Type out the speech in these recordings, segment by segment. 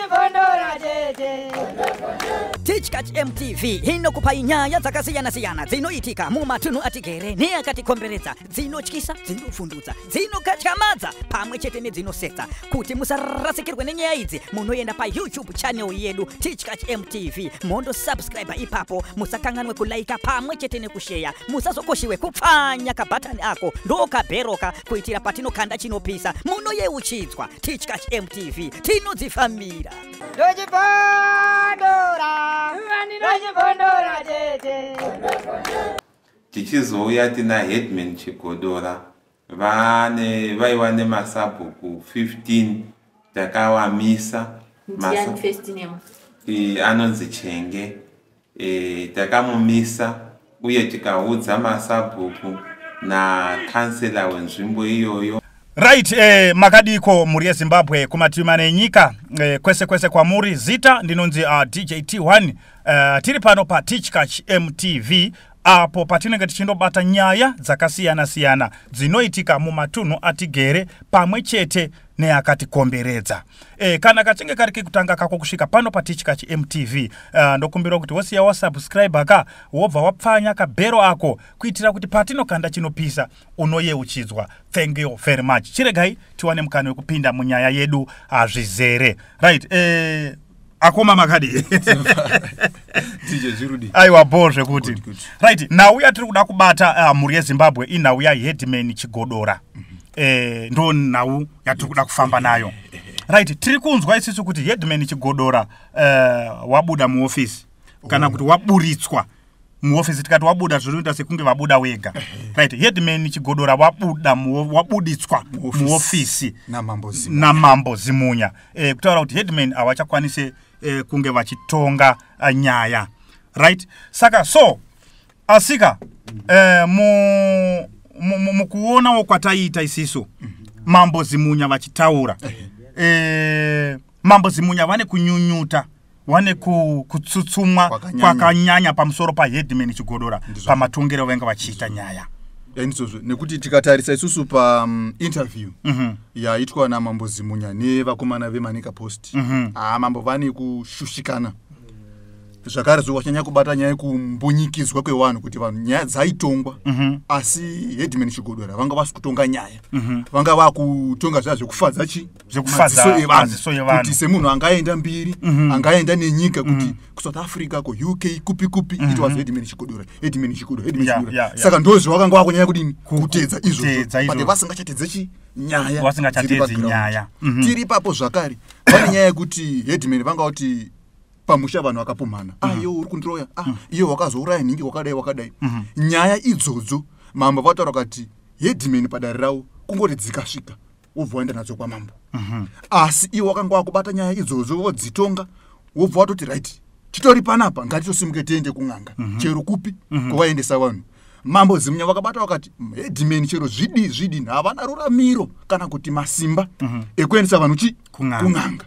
Ndochibondora chete. Tichkach MTV inokupai nyaya dzakasiyana-siyana dzinoitika mumatunhu atigere neakatikomberedza, dzinotyisa, dzinovhundutsa, dzinokatyamadza pamwe chete nedzinosetsa. Kuti musarasikirwe nenyaya idzi, munoenda paYouTube channel yedu Tichkach MTV, mondosubscribe ipapo. Musakanganwe kulaika pamwe chete nekusheya. Musazokoshiwe kupfanya kabhatani ako ndokabheroka kuitira patinokanda chinopisa munoyeuchidzwa. Tichkach MTV, tinodzifambira. Ndochibondora. Ndochibondora chete. Tichizouya tina Headman Chigodora, vane vaiva nemasabhuku 15, takavamisa. Ndiani first name? Anonzi Chenge. Takamumisa uye tikaudza masabhuku nakansela wenzvimbo iyoyo. Right, makadiko mhuri yeZimbabwe kumativi mana enyika, kwese kwese kwamuri? Zita ndinonzi DJ T1. Tiri pano paTichkach MTV apo patinenge tichindobata nyaya dzakasiyana-siyana dzinoitika mumatunhu atigere pamwe chete neakatikomberedza. Kana kachinge kari kekutanga kako kusvika pano paTichkach MTV, ndokumbira kuti wosiya wasubscribe ka, wobva wapfanya kabhero ako kuitira kuti patinokanda chinopisa unoyeuchidzwa. Thank you very much. Chiregai tiwane mukana wekupinda munyaya yedu zvizere. Right, akoma, makadi? DJ, zvirudi? Aiwa, bo zvekuti. Good, good. Right, nhau yatiri kuda kubata, mhuri yeZimbabwe, inhau yaHeadman Chigodora. Ndo nhau yatiri kuda kufamba nayo. Right, tiri kunzwa isusu kuti Headman Chigodora wabuda muofisi, kana kuti waburitswa muofisi. Tikati wabuda, zvinoita sekunge vabuda wega. Right, Headman Chigodora wabuda wabuditswa Muofisi. muofisi Namambo Zimunya. Namambo Zimunya, kutaura kuti headman havachakwanise kunge vachitonga nyaya. Right, saka so asika mukuonawo kwataiita isisu Mambo Zimunya vachitaura, Mambo Zimunya vane kunyunyuta, vane kutsutsumwa Kwakanyanya. kwakanyanya pamusoro paHeadman Chigodora Ndizvo. pamatongero vange vachiita nyaya. Ndizvozvo, nekuti tikatarisa isusu painterview yaitwa naMambo Zimunya nevakomana veManica Post, haa, mambo vane kushushikana zvakare. Zvokanyanya kubata nyaya yekumbunyikidzwa kwevanhu, kuti vanhu nyaya dzaitongwa, asi Headman Chigodora vanga vasi kutonga nyaya, vanga vakutonga zvaya zvekufadza chi Zvekufadza madziso evanhu. madziso evanhu. Kuti semunhu angaenda mbiri, angaenda nenyika, kuti kuSouth Africa, kuUK, kupi kupi, it was Headman Chigodora, Headman Chigodora, Headman Chigodora. Saka ndo zvavakanga vakunyanya kudini? Kuteedza izvozvo. Kuteedza But izvozvo. vasingachatedze chi nyaya Vasingachatedzi dziri paground. nyaya. Tiri ipapo zvakare, pane nyaya yekuti headman vanga kuti pamusha vanhu vakapumhana, "Ah, iwe uri kundiroya, ah, iwe wakazouraya nhingi," wakadai wakadai. Nyaya idzodzo mambo vataura kati headman padare ravo kungoti dzikasvika, wobva waenda nadzo kwamambo. Asi iwe wakanga wakubata nyaya idzodzo, wodzitonga, wobva watoti, "Right, titori panapa, ngatitosimuke tiende kun'anga," chero kupi kwavaendesa vanhu. Mambo Zimunya vakabata vakati headman chero zvidi zvidi havana ruramiro kana kuti masimba ekuendesa vanhu chi Kun'anga. Kun'anga.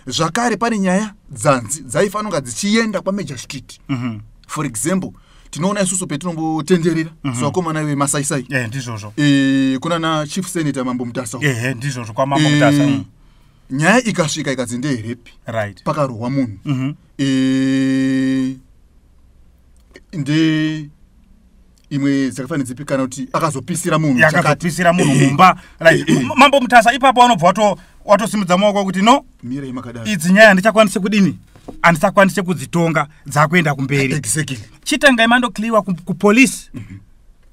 Zvakare pane nyaya dzanzi dzaifanira kunga dzichienda kwaMajor Street. For example, tinoona isusu petinombotenderera sevakomana vemasaisai, Ndizvozvo. Kuna na Chief Senator Mambo Mutasa. Ehe, ndizvozvo, kwaMambo Mutasa. Nyaya ikasvika ikanzi ndeyerape, pakarohwa munhu, nde imwe dzakafanira dzipi, kana kuti akazopisira munhu chakati. Yakazopisira munhu mumba, right. Mambo Mutasa ipapo vanobva watosimudza maoko kuti no, Mirai makadaro. idzi nyaya handichakwanisi kudini, handichakwanisi kudzitonga, dzakuenda kumberi. Chitangai mandocleariwa kupolisi,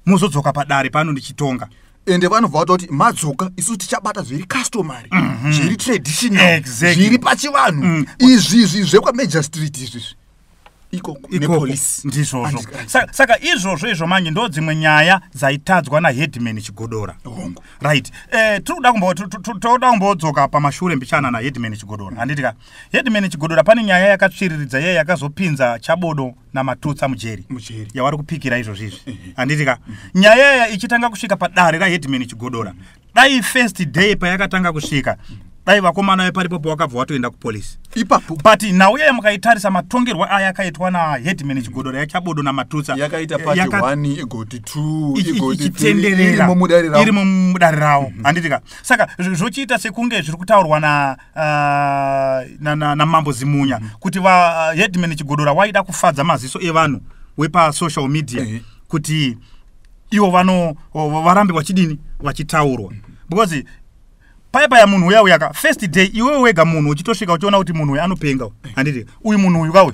muzodzoka padare pano ndichitonga. Ende vanobva vatoti madzoka, isusu tichabata zviri customary, zviri traditional, zviri pachivanhu. Izvizvi zvekwaMajor Street izvizvi ikoko Ikoko, nepolisi. Ndizvozvo. Handiti- Saka izvozvo izvo manje ndo dzimwe nyaya dzaitadzwa naHeadman Chigodora. Hongu. Right, tiri kuda toda kumbodzoka pamashure mbichana naHeadman Chigodora, handiti ka? Headman Chigodora, pane nyaya yakatsviriridza iye yakazopinza Chabodo naMatutsa mujeri. Mujeri. Yavari kupikira izvozvo izvi, handiti ka? Nyaya iya ichitanga kusvika padare raHeadman Chigodora, dai first day payakatanga kusvika, Dai vakomana veparipopo wakabva watoenda kupolisi. Ipapo. But nhau yaya mukaitarisa, matongerwo aya akaitwa naheadman Chigodora yaChabodo naMatutsa, yakaita pati 1 igoti 2 igoti 3, ichitenderera irimo mudare ravo. Irimo mudare ravo, handiti ka? Saka zvochiita sekunge zviri kutaurwa namambo Zimunya kuti vaheadman Chigodora waida kufadza maziso evanhu wepasocial media kuti ivo varambe vachidini, vachitaurwa, because paya paya munhu uya uyaka first day, iwewe wega munhu uchitosvika uchiona kuti munhu uyu anopenga, handiti? Uyu munhu uyu kauyu,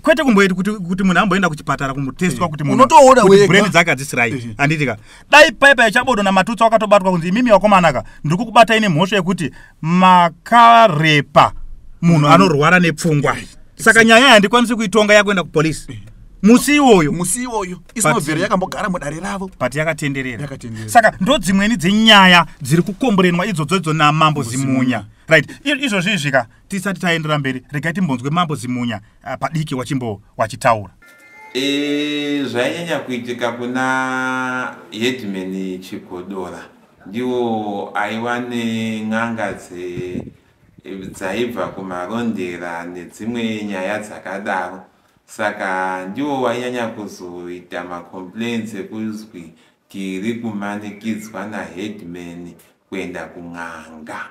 kwete kumboiti kuti munhu amboenda kuchipatara kumbotestwa kuti munhu Unotoona kuti wega. brain dzake hadzisi right, handiti ka? Dai paya paya Chabodo naMatutsa wakatobatwa kunzi, "Imimi vakomanaka, ndiri kukubatai nemhosva yekuti makarepa munhu anorwara nepfungwa, saka nyaya iyi handikwanisi kuitonga, yakuenda kupolisi," musi iwoyo. Musi iwoyo isinobvira yakambogara mudare ravo. But yakatenderera. Yakatenderera. Saka ndo dzimweni dzenyaya dziri kukomborenwa idzodzo namambo Zimunya, right? Izvozvi izvika tisati taendera mberi, regai timbonzwe mambo Zimunya padiki wachimbo wachitaura. Zvainyanya kuitika kuna headman Chigodora, ndiwo aiwa nen'anga dzaibva kuMarondera nedzimwe nyaya dzakadaro. Saka ndiwo wainyanya kuzoita macomplaints ekuzwi tiri kumanikidzwa naheadman kuenda kun'anga.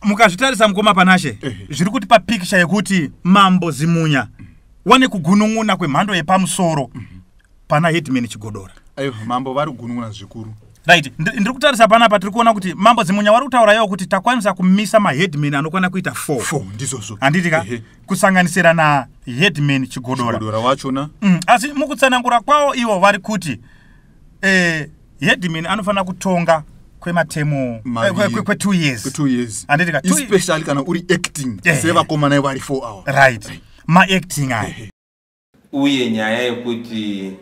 Mukazvitarisa, mukoma Panashe, zviri kutipa pikicha yekuti mambo Zimunya wane kugunun'una kwemhando yepamusoro pana headman Chigodora. Aiwa, mambo vari kugunun'una zvikuru. Right, ndiri kutarisa panapa, tiri kuona kuti mambo Zimunya vari kutaura iwo kuti takwanisa kumisa maheadman anokwana kuita 4. Four, ndizvozvo. Handiti ka? Kusanganisira naheadman Chigodora. Chigodora wachona. Asi mukutsanangura kwavo ivo vari kuti headman anofanira kutonga kwematemu Maviri. kwe2 years. Kwe 2 years. Handiti ka? Especially kana uri acting sevakomana vari 4 hour. Right, maacting aya. Uye nyaya yekuti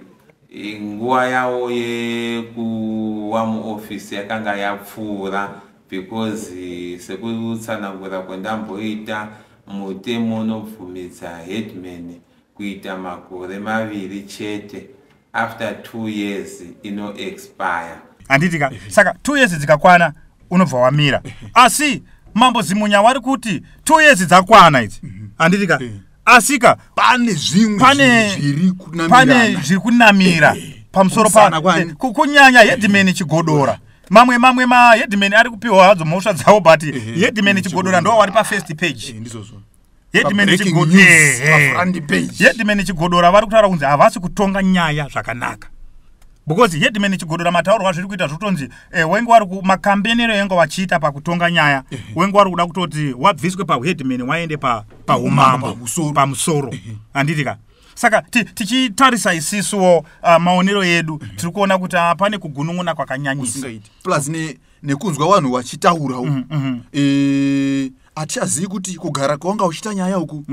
nguva yavo yekuva muofisi yakanga yapfuura, because sekutsanangura kwandamboita, mutemo unobvumidza headman kuita makore 2 chete. After 2 years inoexpire. Handiti ka? Saka 2 years dzikakwana unobva wamira. Asi mambo Zimunya vari kuti 2 years dzakwana idzi, handiti ka? Asika pane zvimwe zvinhu zviri pane kunamirana. Zviri kunamira pamusoro pa Kumusana kwani? Kunyanya headman Chigodora. Mamwe maheadman ari kupiwa hadzo mhosva dzavo, but headman Chigodora ndo vari pafirst page. Ndizvozvo. Headman Pa-breaking news, pa-front page. Headman Chigodora vari kutaura kunzi havasi kutonga nyaya zvakanaka, because headman Chigodora mataurwa zviri kuita zvotonzi wenge wari makambenero enge wachiita pakutonga nyaya, wenge wari kuda kutoti wabviswe paheadman waende paumambo. Pamusoro. Pamusoro, handiti ka? Saka tichitarisa isisuwo maonero edu, tiri kuona kuti pane kugunun'una kwakanyanyisa. Usingaiti, plus nekunzwa vanhu vachitaurawo, hatichazivi kuti kugara kwawanga uchiita nyaya uku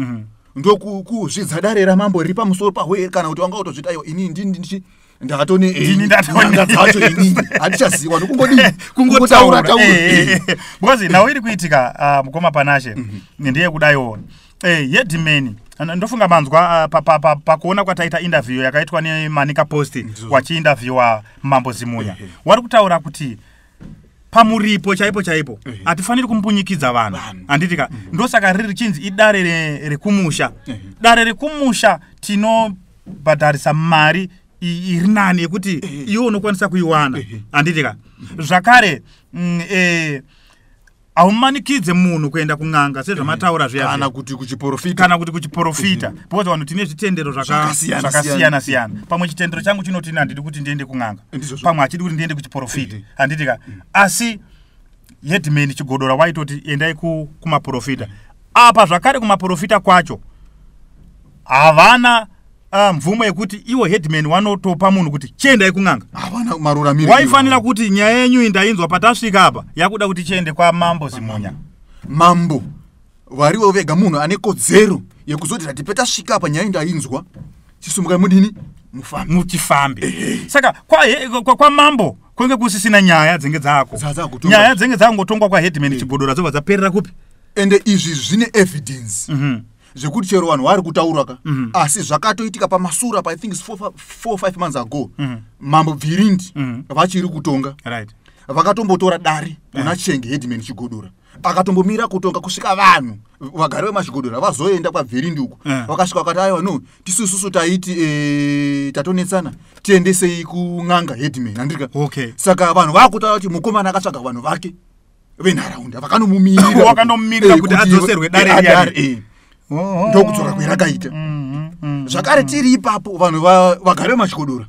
ndokuzvidza dare ramambo riri pamusoro pahwe here, kana kuti wanga utozvita iwo ini ndini ndatone Ndini ndatone. nyanga dzacho inini hatichaziva nokungodii. Kungotaura taura. Because nhau iri kuitika, mukoma Panashe, ndeyekudaiwo headman, ndofunga manzwa pakuona kwataita interview yakaitwa neManica Post wachiinterviewa mambo Zimunya, wari kutaura kuti pamuripo chaipo chaipo hatifaniri kumbunyikidza vanhu, handiti ka? Ndosaka riri richinzi idare rekumusha. Dare rekumusha tinobhadharisa mari iri nani yekuti iwe unokwanisa kuiwana, handiti ka? Zvakare haumanikidze munhu kuenda kun'anga sezvamataura zviya kana zviya. Kuti kuchiprofita. Kana kuti kuchiprofita, because vanhu tine zvitendero Zvakasiyana, zvakasiyana siyana. Pamwe chitendero changu chinoti ini handidi kuti ndiende kun'anga, Ndizvozvo. pamwe hachidi kuti ndiende kuchiprofita, handiti ka? Asi headman Chigodora waitoti endai kumaprofita. Apa zvakare kumaprofita kwacho havana mvumo yekuti iwo headman wanotopa munhu kuti chiendai kun'anga. Havana maruramiro. Waifanira kuti nyaya yenyu iyi ndainzwa, patasvika apa yakuda kuti chiende kwamambo Zimunya. Mambo varivo vega munhu ane kodzero yekuzoti rati petasvika apa, nyaya ndainzwa, chisumukai mudini, mufambe. Muchifambe. Saka kwamambo kwenge kusisina nyaya dzenge dzako. Dzakutongwa. Nyaya dzenge dzakungotongwa kwaheadman Chigodora dzobva dzaperera kupi? Ende izvi zvine evidence zvekuti chero vanhu vari kutaura ka, asi zvakatoitika pamasura pa, I think it's 4, 5 months ago, mambo Bvirindi vachiri kutonga. Vakatombotora dare kuna Chenge, headman Chigodora akatombomira kutonga kusvika vanhu vagari vemaChigodora vazoenda kwaBverindi uko. Vakasvika vakati, "Aiwa, no, tisususu taiti tatonetsana, tiendesei kun'anga headman," handika? Saka vanhu vakutaura kuti mukomana akatsvaga vanhu vake venharaunda vakanomumirira. Vakanomumirira kuti adzoserwe dare riyani. Ndokudzoka kwerakaita. Zvakare tiri ipapo, vanhu vagari vemaChigodora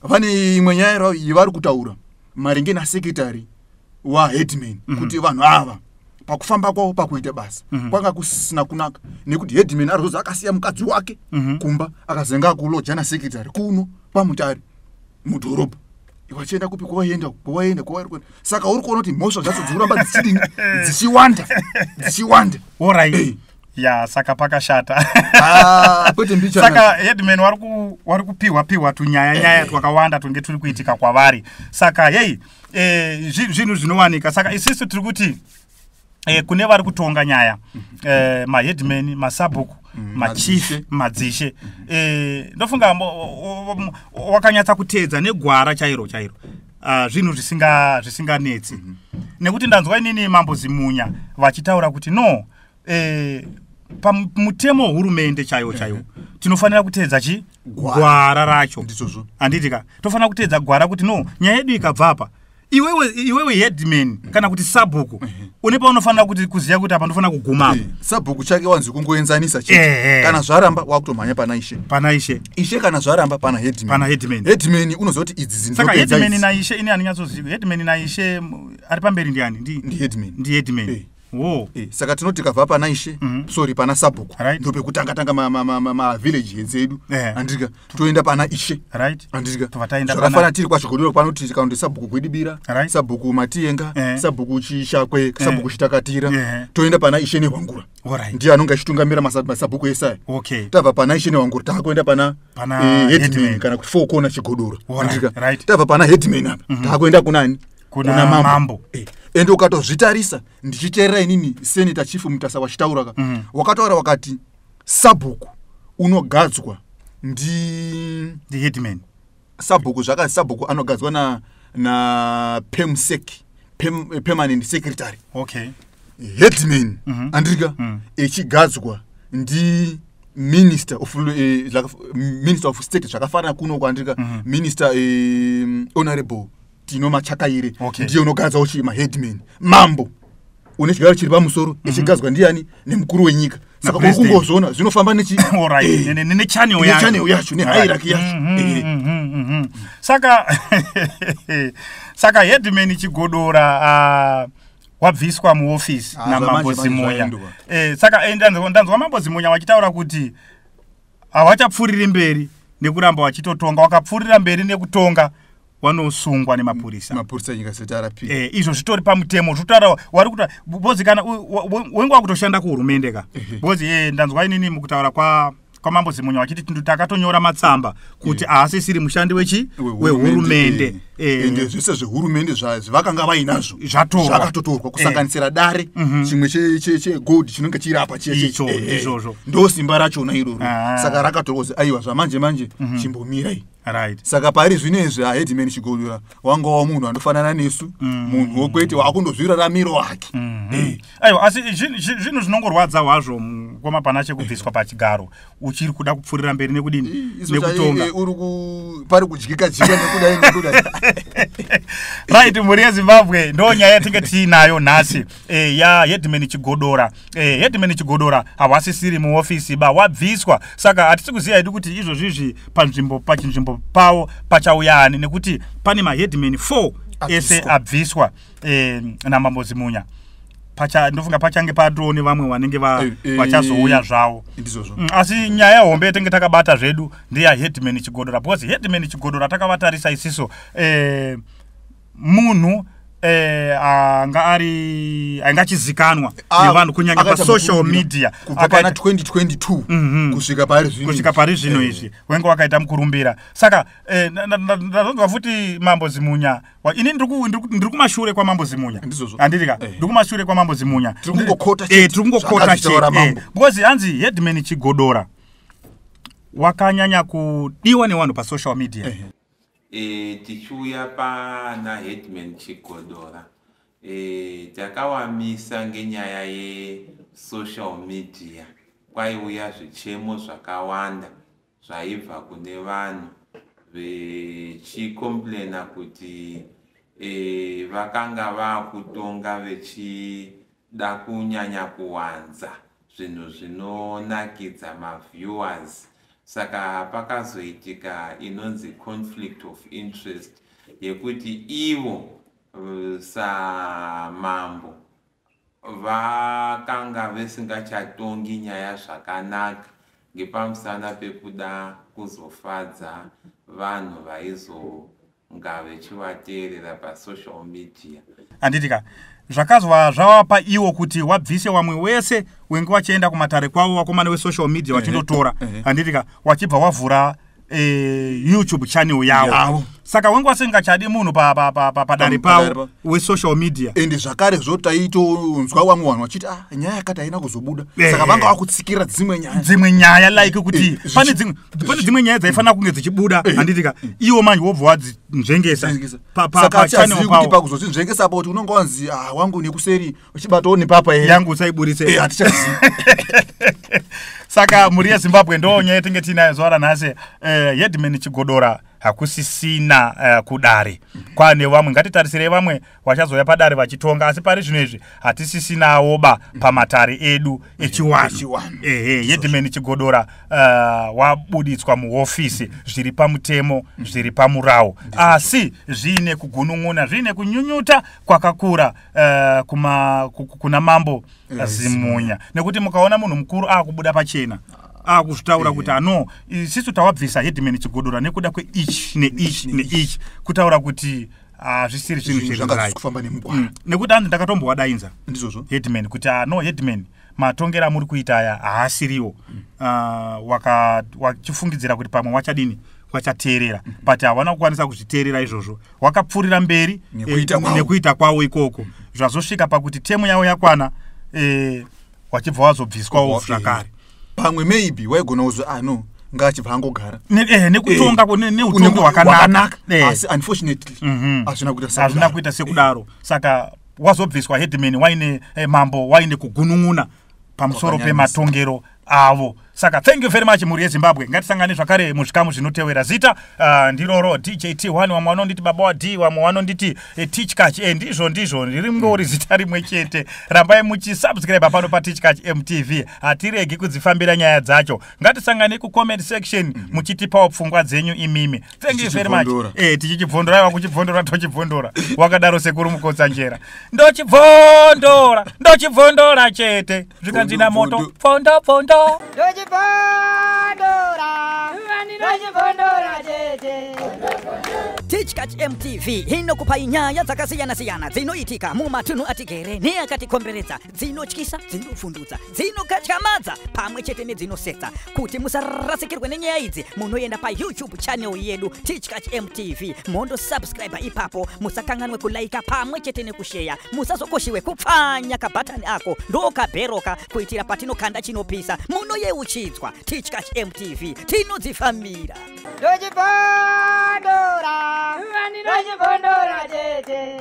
vane imwe nyaya yavari kutaura maringe nasekretary waheadman, kuti vanhu ava pakufamba kwavo pakuita basa kwanga kusina kunaka, nekuti headman arizozi akasiya mukadzi wake kumba, akazenga akuloja nasekretary kuno paMutare mudhorobha, vachienda kupi, kwavaenda, kwavaenda, kwavari kuenda. Saka uri kuona kuti mhosva dzacho dzikuramba dzichidini, dzichiwanda, dzichiwanda. Alright. Ya, saka pakashata. Ah, kwete mbichana. Saka headman vari kupiwa piwa tunyaya nyaya twakawanda tunge turi kuitika kwavari. Saka hei, zvinhu zvinowanika. Saka isisu tiri kuti kune vari kutonga nyaya, maheadman, masabhuku, machief, madzishe. Madzishe, ndofunga wakanyatsa kuteedza negwara chairo chairo, zvinhu zvisinganetsi, nekuti ndanzwa inini Mambo Zimunya vachitaura kuti no, pamutemo wehurumende chaiwo chaiwo tinofanira kuteedza chi Gwara. Gwara racho. Ndizvozvo. Handiti ka tofanira kuteedza gwara kuti no, nyaya yedu ikabva apa, iwewe headman kana kuti sabhuku, une paunofanira kuti kuziva kuti apa ndofanira kuguma apa. Sabhuku chake wanzi kungoenzanisa chete. Kana zvaramba, wakutomhanya pana ishe. Pana ishe. Ishe kana zvaramba, pana headman. Pana headman. Headman unoziva kuti idzi Saka ndinopedza headman idzi. naishe, ini handinyatsozivi headman naishe, ari pamberi ndiani? Ndi headman. Ndi headman. Wo. Saka tinoti tikabva pana ishe, sorry, pana sabhuku, ndopekutanga tanga mavillage heads edu, handika? Toenda pana ishe, handika? Tobva taenda Zvakafanana tiri kwaChigodora panoti tikakuti sabhuku Gwidibira, sabhuku Matiyenga, sabhuku Chishakwe, sabhuku Chitakatira, toenda pana ishe Nehwangura. Ndiye anonge achitungamira masabhuku esaya. Tabva pana ishe Nehwangura, taakuenda pana Pana headman headman. kana kuti four corner Chigodora, handika? Right. Tabva pana headman apa, taakuenda kunani? Kuna mambo. Ende ukatozvitarisa, ndichiteerera inini Senator Chief Mutasa wachitaura ka, wakataura wakati sabhuku unogadzwa ndi Ndi headman. Sabhuku, zvakazi sabhuku anogadzwa na permsec, permanent secretary. Headman, andika, echigadzwa ndi minister of minister of state, zvakafanana kuno kwandika minister Honorable Tino Machakaire. Ndiye unogadza uchi maheadman. Mambo une chigaro chiri pamusoro, echigadzwa ndiani? Nemukuru wenyika. Saka uri President. kungozviona zvinofamba nechi Nechannel yacho. Nechannel yacho, nehierarchy yacho. Saka headman Chigodora wabviswa muofisi Ah, naMambo zvamanje manje Zimunya. zvaendwa. Saka ndanzwa Mambo Zimunya vachitaura kuti havachapfuuriri mberi nekuramba vachitotonga. Wakapfuurira mberi nekutonga, wanosungwa nemapurisa. Mapurisa enyika, ZRP. Izvo zvitori pamutemo, zvitaura wari kuta bozi kana wenge wakutoshanda kuhurumende ka, bozi ndanzwa inini mukutaura kwaMambo Zimunya vachiti takatonyora matsamba kuti haasisiri mushandi wechi wehurumende. Ende zvese zvehurumende zvavakanga vainazvo Zvatorwa. zvakatotorwa, kusanganisira dare, chimwe chegold chinenge chiri apa chiya Icho, ndizvozvo. Ndo simba rachona iroro. Saka rakatorwa kuzi aiwa, zvamanje manje chimbomirai. Saka pari zvinezvi, aheadman Chigodora wanga wa munhu anofanana nesu, munhu wokwete wakundozviraramiro wake. Aiwa, asi zvinhu zvinongorwadza hwazvo, mukoma Panashe, kubviswa pachigaro uchiri kuda kupfuurira mberi nekudini? Izvo Nekutonga. uri pari kudyika dyika nekudai nekudai. Right, mhuri yeZimbabwe, ndo nyaya yatinge tiinayo nhasi, yaheadman Chigodora. Headman Chigodora havasisiri muofisi ba, wabviswa. Saka hatisi kuziva hedu kuti izvozvizvi panzvimbo, pachinzvimbo pavo pachauya ani, nekuti pane maheadman 4 ese Abviswa. abviswa naMambo Zimunya. Ndofunga pachange patoo nevamwe vanenge vachazouya zvavo. Ndizvozvo. Asi nyaya hombe yatinge takabata zvedu ndeyaheadman Chigodora, because headman Chigodora takavatarisa isiso, munhu anga ari anga achizikanwa nevanhu kunyanya Akaita pasocial mukurumbira media. Kubva pana 2022 kusvika pari zvino Kusvika izvi. pari zvino izvi wenge wakaita mukurumbira. Saka ndazonzwa futi Mambo Zimunya ini ndiri kumashure kwaMambo Zimunya. Ndizvozvo. Handiti ka? Ndiri kumashure kwaMambo Zimunya. Tiri kungokota chete Tiri kungokota zvakazvitaura chete. mambo. Because hanzi headman Chigodora wakanyanya kudiwa nevanhu pasocial media. Tichiuya pana Headman Chigodora, takawamisa ngenyaya yesocial media. Kwaiuya zvichemo zvakawanda zvaibva kune vanhu vechicomplaina kuti vakanga vakutonga vechida kunyanya kuwanza zvinhu zvinonakidza maviewers. Saka pakazoitika inonzi conflict of interest yekuti ivo samambo vakanga vasingachatongi nyaya zvakanaka ngepamusana pekuda kuzofadza vanhu vaizonga vechivateerera pasocial media. Handitika zvakazwa zvavapa iwo kuti wabvise wamwe wese wenge wachienda kumatare kwavo, vakomana vesocial media vachindotora. Handitika wachibva wavhura YouTube channel yavo. Yavo. Saka wenge wasingachadi munhu padare Padare pavo wesocial media. Ende zvakare zvo taitonzwa vamwe vanhu vachiti, ah, nyaya yakati haina kuzobuda. Saka vanga vakutsikira dzimwe nyaya. Dzimwe nyaya, like kuti pane dzimwe nyaya dzaifanira kunge dzichibuda, handitika, iwo manje wobva wadzinzvengesa Saka pachannel hatichazivi kuti pavo. Pakuzozvinzvengesa apo kuti unonga wanzi, ah, wangu nekuseri uchibatawo nepapa here? Yangu usaiburitse. Hatichazivi. Saka mhuri yeZimbabwe, ndo nyaya yatinge tiinayo zuva ranhasi. Headman Chigodora hakusisina kudare. Kwane vamwe, ngatitarisirei vamwe vachazouya padare vachitonga, asi pari zvino izvi hatisisinawoba pamatare edu echiwanhu. Echiwanhu. Ehe, Headman Chigodora wabuditswa muhofisi zviri pamutemo, zviri pamurawo, asi zviine kugunun'una, zviine kunyunyuta kwakakura kuna Mambo Zimunya, nekuti mukaona munhu mukuru akubuda pachena akuzvitaura kuti ano isisu tawabvisa Headman Chigodora nekuda kweichi neichi neichi, kutaura kuti hazvisiri zvinhu Zvinhu zviri zvanga right. zvisi kufamba nemugwara. Nekuti anzi ndakatombowadainza Ndizvozvo. headman kuti, ano headman, matongero amuri kuita aya haasiriwo. Wachifungidzira kuti pamwe wachadini, wachateerera, but hawana kukwanisa kuzviteerera izvozvo, wakapfuurira mberi Nekuita kwavo. Nekuita kwavo ikoko, zvazosvika pakuti temu yavo yakwana, wachibva wazobviswawo zvakare. Pamwe maybe waigona kuzi, ah, no, ngaachibva angogara. Nekutonga neutongi hwakanaka. Asi unfortunately hazvina kuita Hazvina sekudaro. kuita sekudaro. Saka wazobviswa headman waine mambo waine kugunun'una pamusoro Kwakanyanyisa. pematongero avo. Saka thank you very much, mhuri yeZimbabwe. Ngatisangane zvakare muzvikamu zvinotewera. Zita ndiroro DJT1. Vamwe vanonditi Baba wa D, vamwe vanonditi Tichkach. Ndizvo ringori zita rimwe chete. Rambai muchisubscribe pano paTichkach MTV, hatiregi kudzifambira nyaya dzacho. Ngatisangane kucomment section muchitipawo pfungwa dzenyu imimi. Thank you very much. Tichichibvondora. Tichichibvondora, aiwa, kuchibvondora tochibvondora. Wakadaro sekuru Mukotsanjera, ndochibvondora, ndochibvondora chete, zvikanzi namoto. Bvondo. Pfondo pfondo. Ndochibvondora, ndochibvondora chete. Tichkach MTV inokupai nyaya dzakasiyana-siyana dzinoitika mumatunhu atigere neakatikomberedza, dzinotyisa, dzinovhundutsa, dzinokatyamadza pamwe chete nedzinosetsa. Kuti musarasikirwe nenyaya idzi, munoenda paYouTube channel yedu Tichkach MTV, mondosubscribe ipapo. Musakanganwe kulaika pamwe chete nekusheya. Musazokoshiwe kupfanya kabhatani ako ndokabheroka, kuitira patinokanda chinopisa munoyeuchidzwa. Tichkach MTV, tinodzifambira. Ndochibvondora, ndochibvondora chete.